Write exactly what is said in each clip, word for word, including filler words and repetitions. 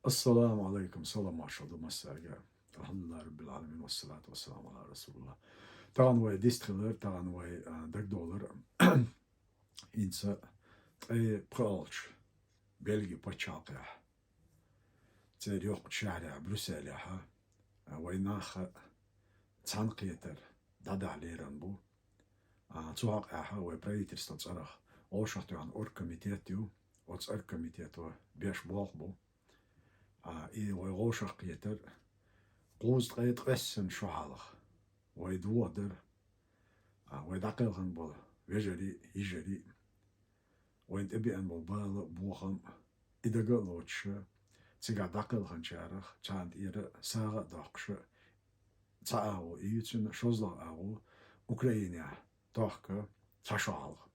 Ассаламу алейкум, салам маршал ду массаьрга. Алхамдулиллахи раббил аламин, вассалату вассаламу ала расулуллах. Тахана вай дистхилар, тахана вай, а, дагдолар. Инца ткъе пхиалча Бельги паччахьалкхехь, церан йоккхача шахьарехь, Брюсселехь, а, вай нах цхьаьнакхетар дӀадахьа лерина бу. А, цу хьокъехь вай правительствон цӀарах вовшахтоьхна оргкомитет ю, оцу оргкомитето беш болх бу. А, и вай вовшахкхетар кхузткъе ткъесна шо хьалха вай дохадар, а, вай дӀакхелхина болу вежарий, йижарий, вайна тӀебеана болу бала, бохам, и дага а лоцуша, цигахь дӀакхелхинчарах, царна тӀера сагӀа а доккхуша, цхьа агӀо, и ю цуьнан шозлагӀа агӀо, Украинехь тохка цхьа шо хьалха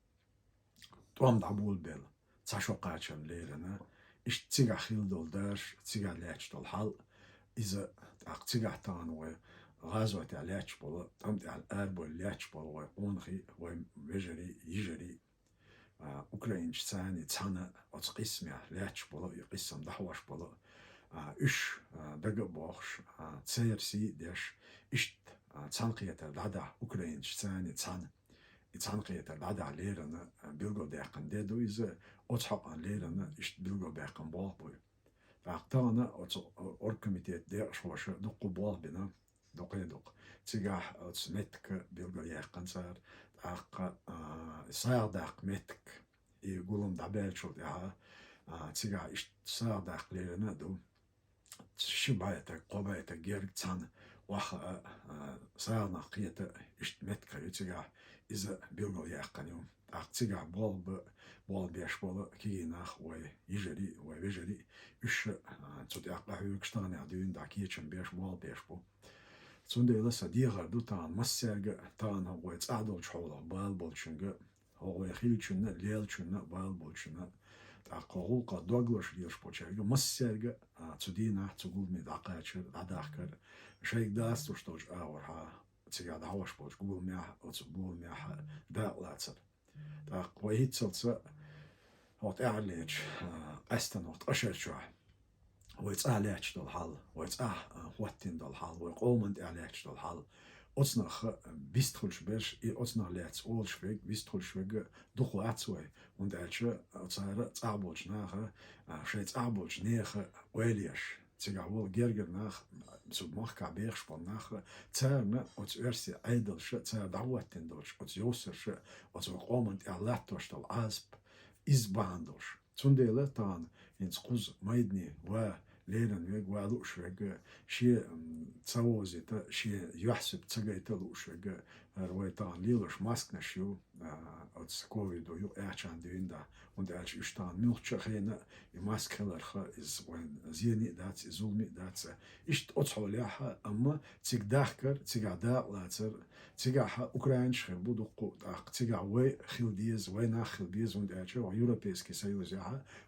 тӀом дӀаболабелла, цхьа шо кхачарна лерина, иштта цигахь хилла долу дарш, цигахь лаьтташ долу хьал, иза, тӀаккха цигахь тахана вай гӀазотехь лаьтташ болу, тӀам тӀехь арабевлла лаьтташ болу вай къонахий, вай вежарий, йижарий, а, украинцашца цхьаьна оцу къийсамехь лаьтташ болу, и къийсам дӀахьош болу, а, уьш, а, дага а бохуш, а, церан сий а деш, иштта, а, цхьаьнакхетар дӀадахьа украинцашца цхьаьна, и цхьаьнакхетар дӀадахьа лерина, а, билгалдаьккхина де ду иза, оцу хьокъехь лерина иштта билгалбаьккхина болх бу. ТӀаккха тахана оцу оргкомитет декъашхоша дуккха болх бина, дуккха а дуккха. Цигахь оцу меттиг билгалъяьккхина цара, тӀаккха, а, сагӀа даккха меттиг, и гулам дӀабаьллачул тӀаьхьа, а, цигахь иштта сагӀа даккха лерина а ду. Ши бӀе стаг, кхо бӀе стаг герга цхьаьна охьахаа, а, сагӀанах кхета, иштта меттиг ю цигахь, иза билгалъяьккхина ю. ТӀаккха цигахь болх бан, болх беш болу кегий нах, вай йижарий, вай вежарий, уьш, а, цу тӀехь къахьоьгуш, таханехь дуьйна дӀа кечам беш, болх беш бу. Цундела сан дехар ду тахана массаьрга а, тахана хӀокху вай цӀахь долчу хьолах бала болчуьнга, хӀокху вай хиллачунна а, леллачунна а, бала болчунна а, тӀаккха хӀокху гӀуллакхах дог лозуш лелаш болчаьрга массаьрга а, а, цу дийнахь, цу гуламе дӀакхачар, дӀадахкар, шайга дацлуш долчу агӀорхьа, цигахь дӀахьош болчу гуламехь, оцу боламехь дакъалацар. ТӀаккха вай хӀинццалц хӀокху тӀаьххьарлечу, а, къаьсттина хӀокху ткъа шарчохь вай цӀахь лаьтташ долу хьал, вай цӀахь, а, хӀоттийна долу хьал, вай къоман тӀехь лаьтташ долу хьал, оцунах вистхуьлуш берш, и оцунах лаьцна олуш верг, вистхуьлуш верг дукха вац вай, хӀунда аьлча цара цӀахь болчу наха, а, шайн цӀахь болчу нехан ойла еш, цигахь волу гергара нах, цу махкахь бехаш болу нах, царна оцу оьрсийн Ӏедалша, цара дӀахӀоттийна долчу оцу йовсарша, оцу вай къоман тӀехь латтош долу Ӏазап, иза бахьана долуш. Цундела тахана хӀинца кхуза майдане ван лерина верг, ван лууш верг, шен, м, ца возийта, шен юьхь-сибат ца гайта лууш верг, хӀара вай тахана лелош масканаш ю, а, оцу ковидо юкъаэцчахьана дуьйна дӀа, хӀунда аьлча уьш тахана муьлххачу а хенахь и маска хиларх, иза вайн зене а дац, и зуламе а дац. Иштта оцу хьолехь, амма цига дахкар, цигахь дакъалацар, цигахь украинцаш хир бу дуккха а, тӀаккха цигахь вай хила деза, вай нах хила беза, хӀунда аьлча вайн Европейский Союзехь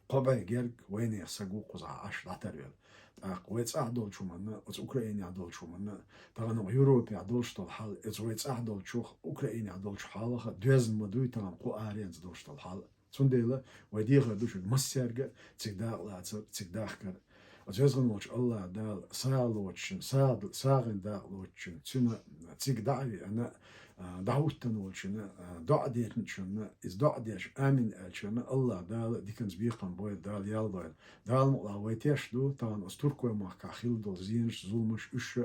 кхо бӀе герга вайнехан саг ву кхузахь Ӏаш дӀатарвелла. ТӀаккха вай цӀахь долчу хӀуманна, оцу Украинехь долчу хӀуманна, тахана Европехь долуш долу хьал, оцу вай цӀахь долчух, Украинехь долчу хьалха доьзна ма дуй тахана кху аренца долуш долу хьал. Цундела вай дехар ду шуьга массаьрга а цига дакъалацар, цига дахкар. Оцу веза волчу АллахӀ Дала сагӀа лоцучун, сагӀа-, сагӀина дакъа лоцучун, цуьнан цига дӀа а веана, а, дӀахӀуттун волчунна, а, доӀа деттинчунна, иза доӀа деш амин аьллачунна АллахӀ Дала диканца бекхам бойла, Дала ял лойла. Дала мукъалахь вай теш ду, тахана оцу Туркойн махкахь хилла долу зенаш, зуламаш, уьш,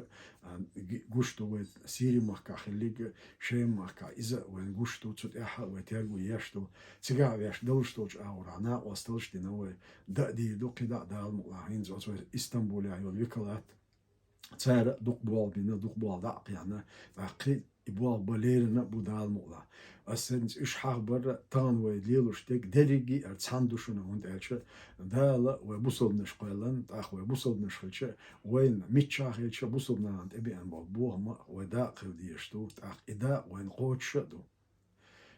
а, ги-, гуш ду вай Сири махкахь хилларг, Шема махкахь иза вайна гуш ду, цу тӀехь а вай терго еш ду. Цигахь ваьш далуш долчу агӀорахь накъосталш а дина вай, даа дийр ду, кхидӀа а Дала мукъалахь хӀинца оцу вай Истамбулехь йолу векалат. Цара дукха болх бина, дукха болх дӀа а кхиъна, тӀаккха кхин и болх бан лерина а бу Дала мукъалахь. Ас хӀинца уьш хьахабар, тахана вай лелош дерг дерриге а цхьаьна ду шуна, хӀунда аьлча Дала вай бусалбанаш кхоьллина, тӀаккха вай бусалбанаш хилча, вайна миччахь а хилча, бусалба нахана тӀебеана болу бохам а вай дакъа хила дезаш ду, тӀаккха и дакъа вайна кхочуш а ду.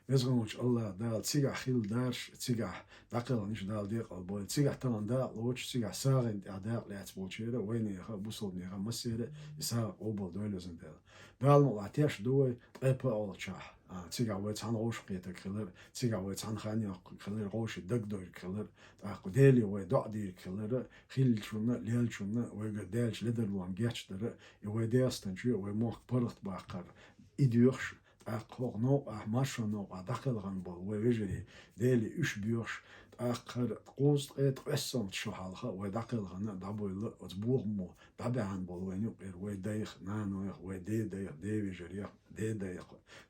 Веза волчу АллахӀ Дала цигахь хилла дарш, цигахь дӀакхелхинчу Дала декъал бойла. Цигахь тахана дакъа лоцуш, цигахь сагӀина тӀехь дакъа лаьцна болчеран а, вайнехан а, бусалбанехан а, массеран а и сагӀа къобалдойла, везан Дала. Дала мукъалахь теш ду вай ткъе пхиалчохь, А, цигахь вай цхьана гӀовшах кхетарг хилар, цигахь вай цхьана хан йоккхург хилар, гӀовший дагадойрг хилар, тӀаккха Деле вай доӀа дийриг хилар, хиллачунна, лелачунна, вайгара даьллачу ледарлонна гечдар, и вай ДегӀастанчоь, вай мохк паргӀатбаккхар, и доьхуш, тӀаккха хӀокху новкъахь, маршонан новкъахь дӀакхелхина болу вай вежарий, Деле уьш боьхуш, тӀаккха хӀара кхузткъе ткъесналгӀачу шо хьалха вай дӀакхелхина, дӀабевлла оцу бохамо дӀабаьхьна болу вайна юкъера вай дайх, нанойх, вай дедайх, девежарех, дедайх,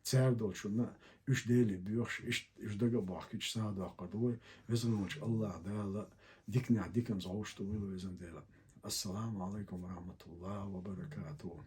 цара долчунна уьш Деле боьхуш, иштта уьш дага а бохкуьйтуш сагӀа доккхур ду вай, Веза волчу АллахӀ Дала диканехь диканца гӀовшах тӀе вуйла везан Дела. Ассаламу Ӏалайкум ва рахьматуллахӀи ва баракатуху.